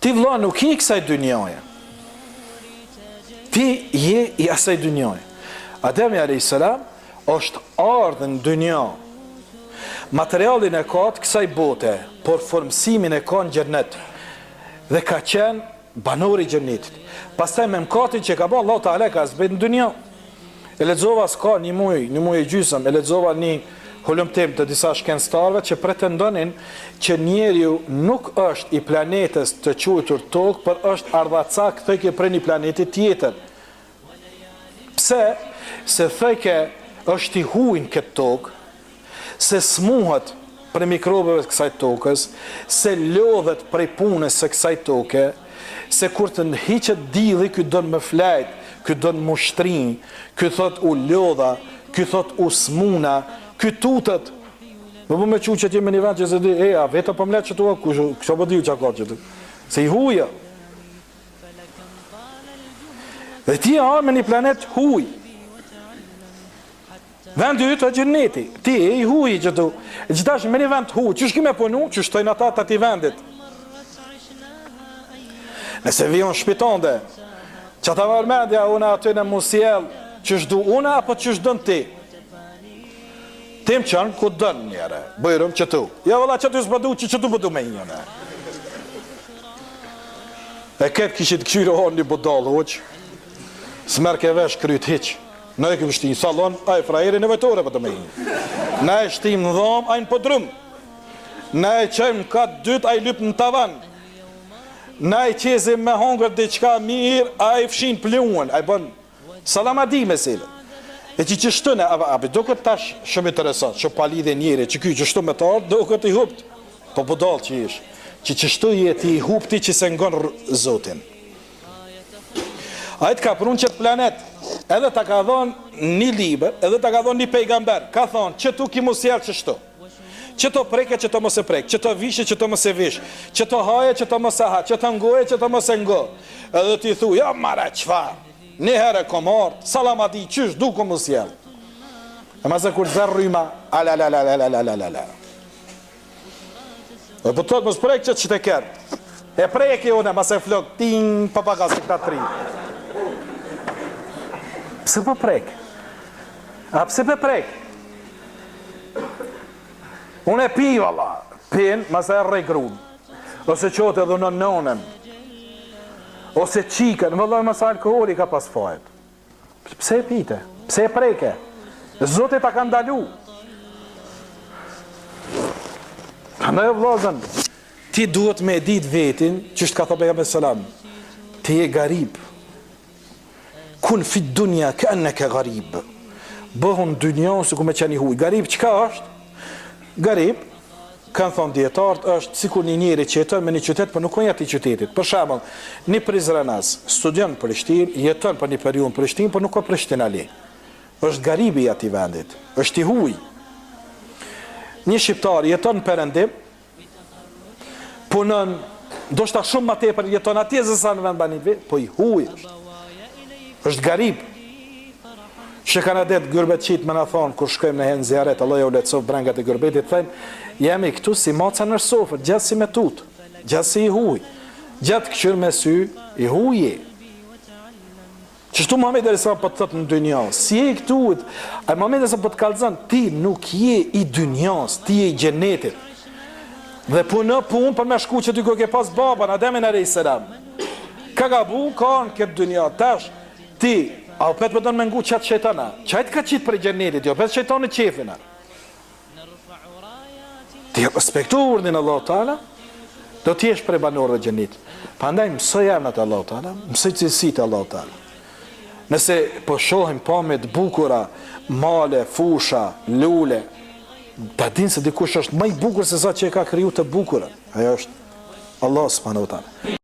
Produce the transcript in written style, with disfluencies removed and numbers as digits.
Ti vëlla nuk je i kësaj dynjaje. Ti je i asaj dynjaje. Ademi alayhis salam është ardhë në dynja. Materialin e ka të kësaj bote, por formësimin e ka në xhennet. Dhe ka qenë banor i xhennetit. Pastaj me mëkatin që ka bërë Allahu Teala e ka zbrit në dynja. E lexova s'ka një muaj, një muaj e gjysëm, e lexova një hulumtim të disa shkencëtarëve që pretendonin që njeriu nuk është i planetës të quajtur Tokë, por është ardhacak thojke prej një planeti tjetër. Pse? Se thojke është i huaj në këtë tokë, se smuhet prej mikrobeve të kësaj tokës, se lodhet prej punës së kësaj toke, se kur të hiqet dielli ky don me flejt, ky don m'u shtri, ky thot u lodha, ky thot u smuna, ky tutet. Po po me çu që ti me një vend që se di, e a vetë po m'let qetu, kush çka po di çka ka qetu. Se i huaj. Dhe ti je me një planet huaj. Vendi yt është xheneti. Ti je i huaj qetu. Gjithashtu me një vend të huaj, qysh ki me punu, qysh thojnë ata të atij vendit. Nëse vi unë n'shpi tonde, që ta marr mendja unë aty në m'u sjell, qysh du unë apo qysh don ti? Ti më çon ku don njëre. Bujrum qetu. Jo valla qetu s'po du, që qetu po du me hi unë. E këtë kishit këqyrë o një budall hoxhë. S'merrke vesh kryt hiç. Na e kemi shti në sallon, ai frajeri nevojtore po do me hi. Na e shtim në dhomë, ai në podrum. Na e çojmë në kat dytë, ai lyp në tavan. Na e qezim me hongër diçka mirë, ai fshin pluhun, ai bën sallamadi mesele. E që qështu në, a, a duket tash shumë interesant, shumë pa lidhje njeri, që ky qështu me të ardhë, duket i hupt. Po budall që ish, që qështu je ti i hupti që s'e ngon Zotin. Ai të ka pru në qëtë planet, edhe ta ka dhonë një libër, edhe ta ka dhonë një pejgamber, ka thonë qëtu ki m'u sjell qështu. Qëto preke, qëto mos e prek, qëto vishe, qëto mos e vish, qëto haje, qëto mos e ha, qëto ngoje, qëto mos e ngo. Edhe ti thu, ja mara çfarë? Një herë kom ardh, sallamadi, qysh du kom m'u sjell. E mase kur zë rryma, ala la la la la la la la la. Dhe po të thotë mos prek qëtë që të kërë. E preki unë, mase flok, ting, papaga si këta tri. Pse po prek? A pse po prek? Unë e pi, valla. Pin, mase e rreh grun. Ose qotë edhe në nonën. Ose qikën, valla, mase alkoholi ka pas fajet. Pse e pite? Pse e preke? Zoti ta ka ndalu. Prandaj o vllazën, ti duhet me e ditë vetin, qysh të ka thënë pejgamberi selam. Ti je garib. Kun fi dunya ka annaka garib. Bëhu në dynja sikur me qenë i huaj. Garib çka është? Garib kanë thonë dijetarët, është sikur një njeri që jeton me një qytet, por nuk o i atij qytetit. Për shembull, një prizrenas studion në Prishtinë, jeton për një periudhë në Prishtinë, por nuk o prishtinali. Është garibi i atij vendit, është i huaj. Një shqiptar jeton në Perëndim, punon, ndoshta shumë më tepër jeton atje se sa në vendbanim, po i huaj është. Është garib. Që kanë adet gurbetçit me na thonë kur shkojmë në në ziaret, Allah jau lehtësoftë brengat e gurbetit, thënë, jemi këtu si maca nër sofër, gjithë si me tut, gjithë si i huj, gjithë këqyr me sy i huj. Qështu Muhamedi alejhi selam po të thotë në dynja, s'je i këtuit, ai Muhamedi alejhi selam po të kallzon, ti nuk je i dynjas, ti je i xhenetit. Dhe puno punë për me shku qaty ku ke pas babën, Ademin alejhi selam. Ka gabu, ka në këtë dynja, tash, ti, a opet po don me ngu qatë shejtana? Qaj të ka qitë prej xhenetit, jo opet shejtanit qefina. Ti respektu urdhrin e Allahut Teala, do të jesh prej banorëve të xhenetit. Prandaj mësoj emrat e Allahut Teala, mësoj cilësitë e Allahut Teala. Nëse po shohim pamje të bukura, male, fusha, lule, ta din se dikush është më i bukur se sa që e ka kriju të bukurën. Ajo është Allah subhanahu wa taala.